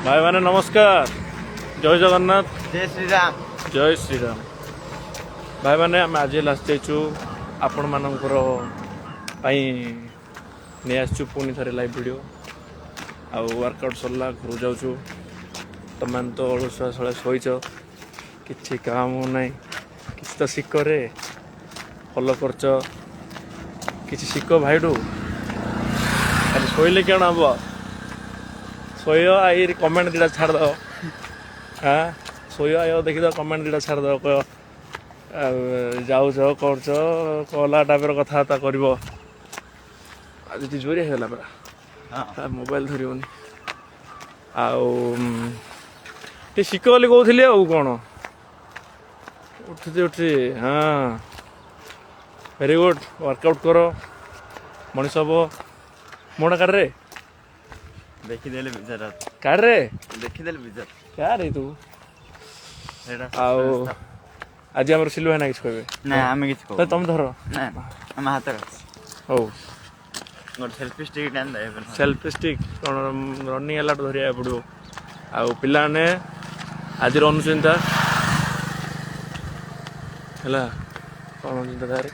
ଭାଇମାନେ, ନମସ୍କାର, ଜୟ ଜଗନ୍ନାଥ। ଜୟ ଶ୍ରୀରାମ। ଜୟ ଶ୍ରୀରାମ। ଭାଇମାନେ, ଆମେ ଆଜି ହେଲା ଆସିଯାଇଛୁ, ଆପଣମାନଙ୍କର ପାଇଁ ନେଇ ଆସିଛୁ ପୁଣି ଥରେ ଲାଇଭ୍ ଭିଡ଼ିଓ। ଆଉ ୱାର୍କଆଉଟ୍ ସରିଲା, ଘରୁ ଯାଉଛୁ। ତମେମାନେ ତ ଅଳସୁଆ ଶଳା ଶୋଇଛ, କିଛି କାମ ନାହିଁ। କିଛି ତ ଶିଖରେ, ଫଲୋ କରୁଛ, କିଛି ଶିଖ ଭାଇଠୁ। ଖାଲି ଶୋଇଲେ କ'ଣ ହବ? ଶୋଇବ, I comment ଦୁଇଟା ଛାଡ଼ିଦବ। ହଁ, ଶୋଇବ, ଆଇବ, ଦେଖିଦବ, କମେଣ୍ଟ ଦୁଇଟା ଛାଡ଼ିଦବ, କହିବ ଆଉ ଯାଉଛ କରୁଛ କଲା ଟାଇପ୍ର କଥାବାର୍ତ୍ତା କରିବ। ଆଜି ଟିକେ ଜୋରିଆ ହେଇଗଲା ପରା। ମୋବାଇଲ ଧରିବନି। ଆଉ ଟିକେ ଶିଖ ବୋଲି କହୁଥିଲି। ଆଉ କ'ଣ ଉଠୁଛି ଉଠୁଛି। ହଁ, ଭେରି ଗୁଡ୍। ୱାର୍କଆଉଟ୍ କର, ମଣିଷ ହବ। ମୋଟା କାରରେ। ଦେଖିଦେଲେ ବିଜାର। କାରରେ। ଦେଖିଦେଲେ ବିଜାର। କାରେ ତୁ। ସେଇଟା। ଆଉ ଆଜି ଆମର ସିଲୁ ଭାଇନା କିଛି କହିବେ। ନା, ଆମେ କିଛି ତ କହୁ ତମେ ଧର। ନା, ଆମ ହାତରେ ଅଛି। ହଉ। ଗୋଟେ ସେଲ୍ଫି ଷ୍ଟିକ୍ ଆଣିଦେ। ସେଲ୍ଫି ଷ୍ଟିକ୍ କ'ଣ ରନିଂ ହେଲାଠୁ ଧରିବାକୁ ପଡ଼ିବ। ଆଉ ପିଲାମାନେ, ଆଜିର ଅନୁଚିନ୍ତା ହେଲା କ'ଣ? ଚିନ୍ତାଧାରେ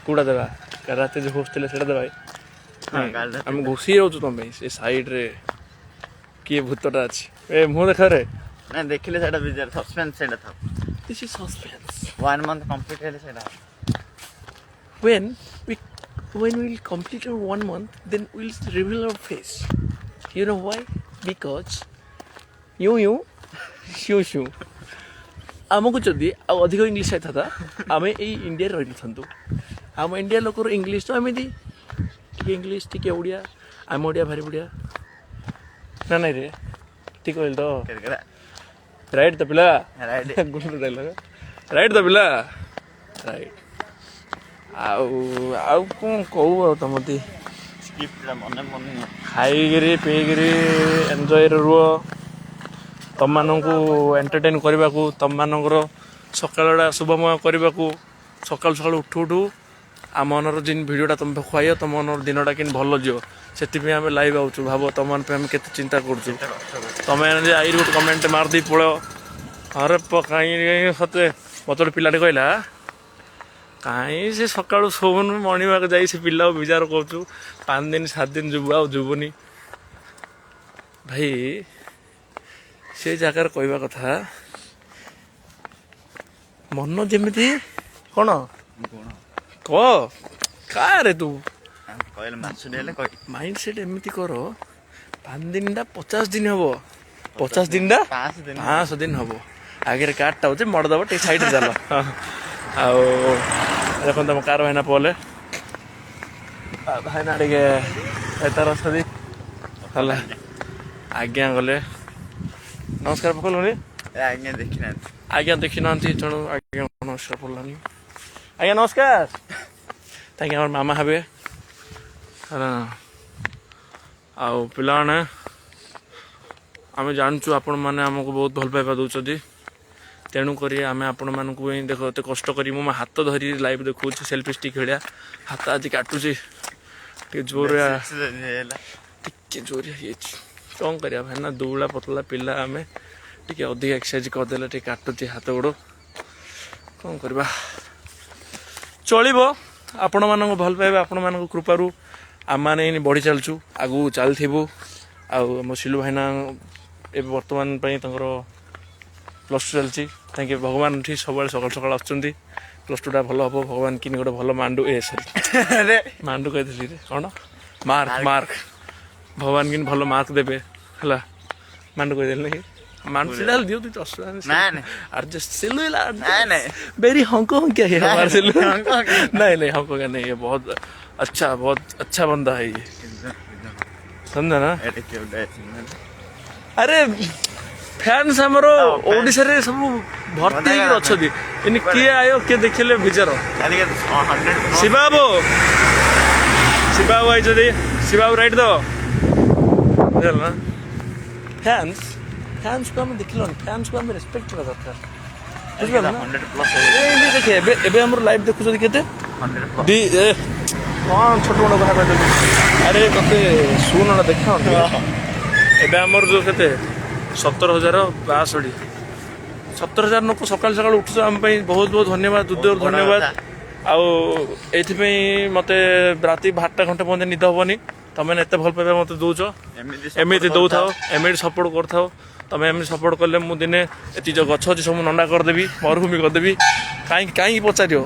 କୋଉଟା ଦେବା? କାଲି ରାତିରେ ଯୋଉ ହସୁଥିଲେ, ସେଇଟା ଦେବା? ହଁ, କାଲି ରାତିରେ। ଆମେ ଘୋଷି ଯାଉଛୁ ତମ ପାଇଁ। ସେ ସାଇଡରେ କିଏ ଭୂତଟା ଅଛି? ଏ ମୁହଁ ଦେଖାରେ। ନା, ଦେଖିଲେ ସେଇଟା ବିଜାର। ସସ୍ପେନ୍ସ ସେଇଟା ଥାଉ। This is suspense. One month complete ହେଲେ ସେଇଟା। When we'll complete our one month, then we'll reveal our face. You know why? Because you you shoo shoo. ଆମକୁ ଯଦି ଆଉ ଅଧିକ ଇଂଲିଶ ଆଇଥାନ୍ତା, ଆମେ ଏଇ ଇଣ୍ଡିଆରେ ରହିନଥାନ୍ତୁ। ଆମ ଇଣ୍ଡିଆ ଲୋକର ଇଂଲିଶ ତ ଏମିତି ଟିକେ ଇଂଲିଶ, ଟିକେ ଓଡ଼ିଆ। ଆମ ଓଡ଼ିଆ ଭାରି ବଢ଼ିଆ ନା? ନାଇଁ ରେ, ଠିକ କହିଲି ତ? ରାଇଟ୍ ତ ପିଲା? ରାଇଟ୍। ଗୁଣ୍ଡ ଡାଇଲଗ। ରାଇଟ୍ ତ ପିଲା? ରାଇଟ୍। ଆଉ ଆଉ କ'ଣ କହୁ ଆଉ ତମତି? ସ୍କ୍ରିପ୍ଟଟା ମନେ ମନେ। ଖାଇକିରି ପିଇକିରି ଏନ୍ଜୟରେ ରୁହ। ତମମାନଙ୍କୁ ଏଣ୍ଟରଟେନ୍ କରିବାକୁ, ତମମାନଙ୍କର ସକାଳଟା ଶୁଭମୟ କରିବାକୁ, ସକାଳୁ ସକାଳୁ ଉଠୁ ଉଠୁ ଆମ ମନର ଯେନ୍ ଭିଡ଼ିଓଟା ତମ ପାଖକୁ ଆଇବ, ତମ ମନର ଦିନଟା କେମିତି ଭଲ ଯିବ, ସେଥିପାଇଁ ଆମେ ଲାଇଭ୍ ଆଉଛୁ। ଭାବ, ତମମାନଙ୍କ ପାଇଁ ଆମେ କେତେ ଚିନ୍ତା କରୁଛୁ। ତମେ ଯେ ଆଇରି ଗୋଟେ କମେଣ୍ଟ ମାରିଦେଇ ପଳେଇବ, ଆରେ କାହିଁ ସତେ। ମତେ ଗୋଟେ ପିଲାଟେ କହିଲା, କାହିଁ ସେ ସକାଳୁ ଶୋଉନୁ, ମର୍ଣ୍ଣିଂ ୱାକ୍ ଯାଇ ସେ ପିଲାକୁ ବିଚାର କରୁଛୁ, 5 ଦିନ 7 ଦିନ ଯିବୁ ଆଉ ଯିବୁନି। ଭାଇ, ସେ ଜାଗାରେ କହିବା କଥା, ମନ ଯେମିତି କ'ଣ ଗୁଣ। କହ କାରେ ତୁ। କହିଲେ ମାଛୁଡ଼ି ହେଲେ କହି। ମାଇଣ୍ଡ ସେଟ୍ ଏମିତି କର, 5 ଦିନଟା 50 ଦିନ ହବ, 50 ଦିନଟା 500 ଦିନ। 500 ଦିନ ହବ। ଆଗରେ କାରଟା ହଉଛି ମଡ଼ଦବ, ଟିକେ ସାଇଡରେ ଚାଲ। ଆଉ ଦେଖନ୍ତୁ, ଆମ କାର ଭାଇନା ପଲେ। ଭାଇନା ଟିକେ ଏତାର ଅଛନ୍ତି। ହେଲା, ଆଜ୍ଞା ଗଲେ, ନମସ୍କାର ପକେଇଲୁନି। ଏ ଆଜ୍ଞା ଦେଖିନାହାନ୍ତି। ଆଜ୍ଞା ଦେଖିନାହାନ୍ତି, ତେଣୁ ଆଜ୍ଞା ନମସ୍କାର ପଡ଼ିଲାନି। ଆଜ୍ଞା ନମସ୍କାର। ତାଙ୍କେ ଆମର ମାମା ହେବେ। ହେଲା। ଆଉ ପିଲାମାନେ, ଆମେ ଜାଣୁଛୁ ଆପଣମାନେ ଆମକୁ ବହୁତ ଭଲ ପାଇବା ଦେଉଛନ୍ତି। ତେଣୁକରି ଆମେ ଆପଣମାନଙ୍କୁ ହିଁ ଦେଖ, ଏତେ କଷ୍ଟ କରି ମୁଁ ମୋ ହାତ ଧରି ଲାଇଭ୍ ଦେଖାଉଛି। ସେଲ୍ଫି ଷ୍ଟିକ୍ ଭଳିଆ ହାତ ଆଜି କାଟୁଛି ଟିକେ ଜୋରିଆ। ହେଲା। ଟିକେ ଜୋରିଆ ହେଇଯାଇଛି। କ'ଣ କରିବା ଭାଇନା, ଦୁବଳା ପତଳା ପିଲା ଆମେ, ଟିକେ ଅଧିକ ଏକ୍ସରସାଇଜ କରିଦେଲେ ଟିକେ କାଟୁଛି ହାତ ଗୋଡ଼। କ'ଣ କରିବା, ଚଳିବ। ଆପଣମାନଙ୍କ ଭଲ ପାଇବା, ଆପଣମାନଙ୍କ କୃପାରୁ ଆମମାନେ ଏଇନି ବଢ଼ି ଚାଲିଛୁ, ଆଗକୁ ଚାଲିଥିବୁ। ଆଉ ଆମ ସିଲୁ ଭାଇନା ଏବେ ବର୍ତ୍ତମାନ ପାଇଁ ତାଙ୍କର +2 ଚାଲିଛି। ତାଙ୍କେ ଭଗବାନ ଏଠି ସବୁବେଳେ ସକାଳୁ ସକାଳୁ ଆସୁଛନ୍ତି। +2ଟା ଭଲ ହବ, ଭଗବାନ କିନି ଗୋଟେ ଭଲ ମାଣ୍ଡୁ, ଏ ସରି, ଆରେ। ମାଣ୍ଡୁ କହିଥିଲି ରେ, କ'ଣ ମାର୍କ, ମାର୍କ, ଭଗବାନ କିନି ଭଲ ମାର୍କ ଦେବେ। ହେଲା, ମାଣ୍ଡୁ କହିଦେଲି ନାଇଁ, ମାଣ୍ଡୁ ସିଧା ଦିଅ, କିଛି ଅସୁବିଧା ନା। ନାହିଁ। ନା। एडजस्ट सिलू। नहीं, नहीं। वेरी हंको क्या है हमारा सिलू। हंको हंको। नहीं नहीं, हंको का नहीं है। बहुत अच्छा, बहुत अच्छा बंदा है ये, समझा ना? ଏଟା କେଉଁଟା? ଆରେ, ଫ୍ୟାନ୍ସ ଆମର ଓଡିଶାରେ ସବୁ ଭର୍ତ୍ତି ହେଇକି ଅଛନ୍ତି। ଏନି କିଏ ଆୟೋ, କିଏ ଦେଖିଲେ ବିଚାର। କାଲି କେତେ 100? ଶିବାବୁ, ଶିବାବୁ ଆଇଛନ୍ତି। ଶିବାବୁ, ରାଇଟ୍ ତ ବୁଝିଲ ନା? ଫ୍ୟାନ୍ସ, ଫ୍ୟାନ୍ସକୁ ଆମେ ଦେଖିଲନି, ଫ୍ୟାନ୍ସକୁ ଆମେ ରେସ୍ପେକ୍ଟ କରିବା ଦରକାର, ବୁଝିପାରିଲ ନା? 100 ପ୍ଲସ୍। ଏଇ ଦେଖେ, ଏବେ ଏବେ ଆମର ଲାଇଭ୍ ଦେଖୁଛନ୍ତି କେତେ? 100 ପ୍ଲସ୍। ଦି ଏ କ'ଣ ଛୋଟ ମୋଟ କଥା କହିଦେଲୁ? ଆରେ, ତତେ ଶୂନଟା ଦେଖାଅ। ଏବେ ଆମର ଯୋଉ କେତେ, 17,062, 17,000 ଲୋକ ସକାଳୁ ସକାଳୁ ଉଠୁଛ ଆମ ପାଇଁ। ବହୁତ ବହୁତ ଧନ୍ୟବାଦ, ହୃଦୟରୁ ବଡ଼ ଧନ୍ୟବାଦ। କଥା। ଆଉ ଏଇଥିପାଇଁ ମତେ ରାତି 12ଟା ଘଣ୍ଟେ ପର୍ଯ୍ୟନ୍ତ ନିଦ ହବନି। ତମେ ଏତେ ଭଲ ପାଇବା ମତେ ଦଉଛ। ଏମିତି ଏମିତି support ଦଉଥାଅ, କରୁଥାଅ। ଏମିତି ସପୋର୍ଟ କରୁଥାଅ। ତମେ ଏମିତି ସପୋର୍ଟ କଲେ ମୁଁ ଦିନେ ଏତିକି ଯୋଉ ଗଛ ଅଛି, ସବୁ ନଣ୍ଡା କରିଦେବି, ମରୁଭୂମି କରିଦେବି। କାହିଁକି କାହିଁକି ପଚାରିବ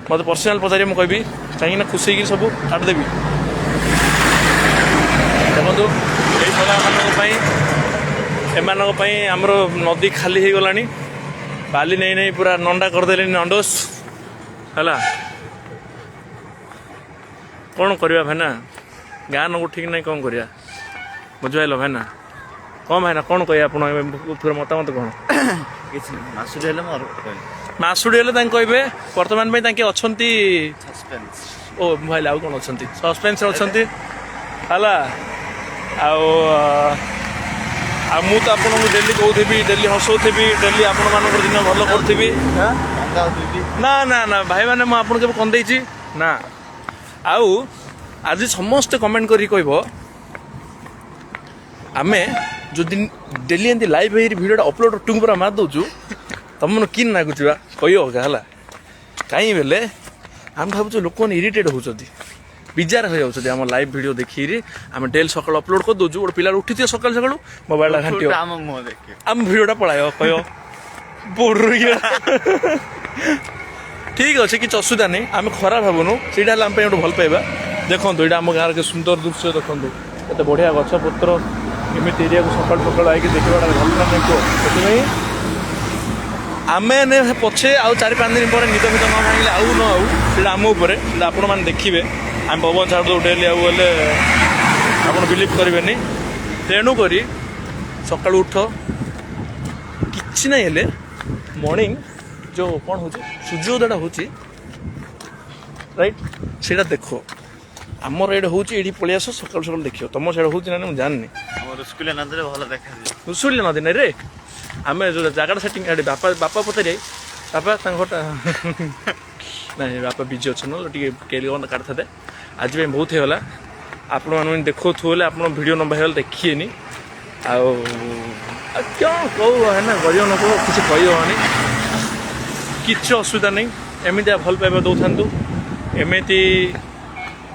ମତେ, ପର୍ସନାଲ ପଚାରିବ, ମୁଁ କହିବି କାହିଁକି ନା ଖୁସି ହେଇକି ସବୁ କାଟିଦେବି। ଦେଖନ୍ତୁ, ଏଇ ଶଳାମାନଙ୍କ ପାଇଁ, ଏମାନଙ୍କ ପାଇଁ ଆମର ନଦୀ ଖାଲି ହେଇଗଲାଣି। ବାଲି ନେଇ ନେଇ ପୁରା ନଣ୍ଡା କରିଦେଲେଣି, ନଣ୍ଡୋସ ହେଲା। କ'ଣ କରିବା ଭାଇନା? ଗାଁ ଲୋକ ଠିକ ନାହିଁ, କ'ଣ କରିବା? ବୁଝିପାରିଲ ଭାଇନା? କ'ଣ ଭାଇନା, କ'ଣ କହିବେ ଆପଣ ଏବେ? ପୁରା ମତାମତ କ'ଣ? କିଛି ନାହିଁ। ମାସୁଡ଼ି ହେଲେ ମୋର କହିବି। ମାସୁଡ଼ି ହେଲେ ତାଙ୍କୁ କହିବେ, ବର୍ତ୍ତମାନ ପାଇଁ ତାଙ୍କେ ଅଛନ୍ତି ସସ୍ପେନ୍ସ। ଓ ଭାଇଲେ, ଆଉ କ'ଣ ଅଛନ୍ତି? ସସ୍ପେନ୍ସରେ ଅଛନ୍ତି। ହେଲା, ଆଉ ଆଉ ମୁଁ ତ ଆପଣଙ୍କୁ ଡେଲି କହୁଥିବି, ଡେଲି ହସଉଥିବି, ଡେଲି ଆପଣମାନଙ୍କର ଦିନ ଭଲ କରୁଥିବି। ନା ନା ନା ଭାଇମାନେ, ମୁଁ ଆପଣଙ୍କୁ କେବେ କନ୍ଦେଇଛି ନା? ଆଉ ଆଜି ସମସ୍ତେ କମେଣ୍ଟ କରିକି କହିବ, ଆମେ ଯଦି ଡେଲି ଏମିତି ଲାଇଭ୍ ହେଇକି ଭିଡ଼ିଓଟା ଅପଲୋଡ଼ ଟୁଙ୍ଗ ପୁରା ମାରି ଦେଉଛୁ, ତମକୁ କିନ୍ ନାଗୁଛି ବା କହିବ ହେଲା। କାହିଁ ବେଲେ ଆମେ ଭାବୁଛୁ ଲୋକମାନେ ଇରିଟେଟ୍ ହେଉଛନ୍ତି, ବିଜାର ହେଇଯାଉଛନ୍ତି ଆମ ଲାଇଭ୍ ଭିଡ଼ିଓ ଦେଖିକିରି। ଆମେ ଡେଲି ସକାଳୁ ଅପଲୋଡ଼ କରିଦେଉଛୁ। ଗୋଟେ ପିଲା ଉଠିଥିବ ସକାଳୁ ସକାଳୁ, ମୋବାଇଲଟା ଘାଣ୍ଟିବ, ଆମ ମୁହଁ ଦେଖିବ। ଆମ ଭିଡ଼ିଓଟା ପଳାଇବ, କହିବ ବୋର୍ଡରୁ। ଠିକ୍ ଅଛି, କିଛି ଅସୁବିଧା ନାହିଁ। ଆମେ ଖରାପ ଭାବୁନୁ, ସେଇଟା ହେଲା ଆମ ପାଇଁ ଗୋଟେ ଭଲ ପାଇବା। ଦେଖନ୍ତୁ, ଏଇଟା ଆମ ଗାଁର କେତେ ସୁନ୍ଦର ଦୃଶ୍ୟ। ଦେଖନ୍ତୁ, କେତେ ବଢ଼ିଆ ଗଛ ପତ୍ର। ଏମିତି ଏରିଆକୁ ସକାଳୁ ସକାଳୁ ଆଇକି ଦେଖିବାଟା ଭଲ ନା ନାହିଁ କୁହ? ସେଥିପାଇଁ ଆମେ ପଛେ ଆଉ 4-5 ଦିନ ପରେ ନିଦ ଫିଦ ନ ଭାଙ୍ଗିଲେ ଆଉ ନ ଆଉ, ସେଇଟା ଆମ ଉପରେ, ସେଇଟା ଆପଣମାନେ ଦେଖିବେ। ଆମେ ପବନ ଛାଡ଼ି ଦେବୁ ଡେଲି, ଆଉ ହେଲେ ଆପଣ ବିଲିଭ୍ କରିବେନି। ତେଣୁକରି ସକାଳୁ ଉଠ, କିଛି ନାହିଁ ହେଲେ ମର୍ଣ୍ଣିଂ ଯେଉଁ କ'ଣ ହେଉଛି, ସୂର୍ଯ୍ୟୋଦୟଟା ହେଉଛି, ରାଇଟ୍, ସେଇଟା ଦେଖ। ଆମର ଏଇଠି ହେଉଛି, ଏଇଠି ପଳେଇ ଆସ, ସକାଳୁ ସକାଳୁ ଦେଖିବ। ତମ ସିଆଡ଼େ ହେଉଛି ନା ନାହିଁ ମୁଁ ଜାଣିନି। ଆମ ଋଷିକୁଲ୍ୟା ନଦୀରେ ଭଲ ଦେଖାଯିବ। ଋଷୁଳିଆ ନଦୀ ନାଇଁ ରେ, ଆମେ ଯୋଉ ଜାଗାଟା ସେଟିଂ ଏଠି। ବାପା, ବାପା ପଚାରି, ବାପା ତାଙ୍କ ଘରଟା ନାଇଁ। ବାପା ବିଜି ଅଛନ୍ତି, ନହେଲେ ଟିକେ କେଲି କ'ଣ କାଟିଥାନ୍ତେ। ଆଜି ପାଇଁ ବହୁତ ହେଇଗଲା। ଆପଣମାନଙ୍କୁ ଦେଖାଉଥିବ ହେଲେ ଆପଣ ଭିଡ଼ିଓ ଲମ୍ବା ହେଇଗଲେ ଦେଖିବେନି। ଆଉ ଆଉ କ'ଣ କହୁ ନା, ଗରିବ ଲୋକ, କିଛି କହିହେବନି। କିଛି ଅସୁବିଧା ନାହିଁ। ଏମିତିଆ ଭଲ ପାଇବା ଦେଉଥାନ୍ତୁ, ଏମିତି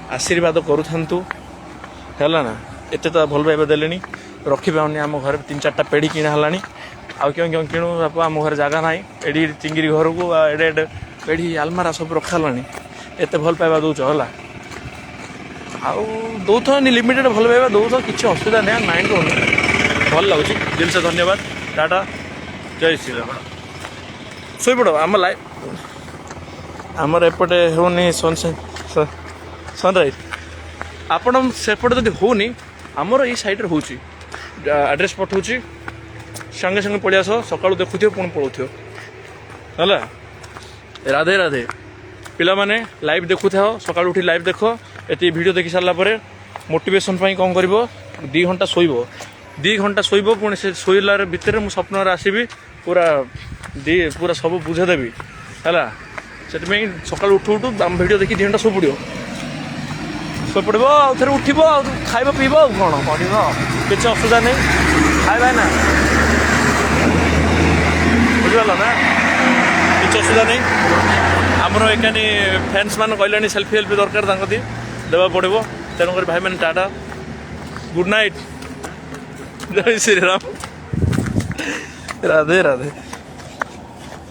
ଆଶୀର୍ବାଦ କରୁଥାନ୍ତୁ, ହେଲା ନା? ଏତେ ତ ଭଲ ପାଇବା ଦେଲେଣି, ରଖିପାରୁନି। ଆମ ଘରେ ତିନି ଚାରିଟା ପେଢ଼ି କିଣା ହେଲାଣି। ଆଉ କେଉଁ କେଉଁ କିଣୁ ବାପା? ଆମ ଘରେ ଜାଗା ନାହିଁ। ଏଠି ଚିଙ୍ଗିରି ଘରକୁ ଆଉ ଏଡ଼େ ଏଡ଼େ ପେଢ଼ି, ଆଲମାରା ସବୁ ରଖା ହେଲାଣି। ଏତେ ଭଲ ପାଇବା ଦେଉଛ, ହେଲା? ଆଉ ଦଉଥ, ଲିମିଟେଡ଼ ଭଲ ପାଇବା ଦଉଥ, କିଛି ଅସୁବିଧା ନାହିଁ। ମାଇଣ୍ଡ କରୁନି, ଭଲ ଲାଗୁଛି ଜିନିଷ। ଧନ୍ୟବାଦ, ଟାଟା, ଜୟ ଶ୍ରୀରାମ। ଶୋଇପଡ଼। ଆମ ଲାଇଫ୍ ଆମର ଏପଟେ ହେଉନି ସନରାଇଜ୍। ଆପଣ ସେପଟେ ଯଦି ହେଉନି, ଆମର ଏଇ ସାଇଡ଼୍ରେ ହେଉଛି। ଆଡ୍ରେସ୍ ପଠାଉଛି, ସାଙ୍ଗେ ସାଙ୍ଗେ ପଳେଇ ଆସ। ସକାଳୁ ଦେଖୁଥିବ, ପୁଣି ପଳାଉଥିବ। ହେଲା, ରାଧେ ରାଧେ। ପିଲାମାନେ, ଲାଇଭ୍ ଦେଖୁଥାଅ, ସକାଳୁ ଉଠି ଲାଇଭ୍ ଦେଖ। ଏତିକି ଭିଡ଼ିଓ ଦେଖି ସାରିଲା ପରେ ମୋଟିଭେସନ୍ ପାଇଁ କ'ଣ କରିବ? 2 ଘଣ୍ଟା ଶୋଇବ, 2 ଘଣ୍ଟା ଶୋଇବ। ପୁଣି ସେ ଶୋଇଲା ଭିତରେ ମୁଁ ସ୍ୱପ୍ନରେ ଆସିବି, ପୁରା ପୁରା ସବୁ ବୁଝେଇଦେବି, ହେଲା? ସେଥିପାଇଁ ସକାଳୁ ଉଠୁ ଉଠୁ ଆମ ଭିଡ଼ିଓ ଦେଖି 2 ଘଣ୍ଟା ଶୋଇପଡ଼ିବ, ଶୋଇପଡ଼ିବ। ଆଉ ଥରେ ଉଠିବ, ଆଉ ଖାଇବ ପିଇବ, ଆଉ କ'ଣ ପଡ଼ିବ। କିଛି ଅସୁବିଧା ନାହିଁ। ଖାଇବା ନା, ବୁଝିପାରିଲ ନା? କିଛି ଅସୁବିଧା ନାହିଁ। ଆମର ଏକାନି ଫ୍ୟାନ୍ସ ମାନେ କହିଲେଣି ସେଲ୍ଫି ହେଲ୍ଫି ଦରକାର, ତାଙ୍କ କତିକି ଦେବାକୁ ପଡ଼ିବ। ତେଣୁକରି ଭାଇମାନେ, ଟାଟା, ଗୁଡ୍ ନାଇଟ୍, ଜୟ ଶ୍ରୀରାମ, ରାଧେ ରାଧେ।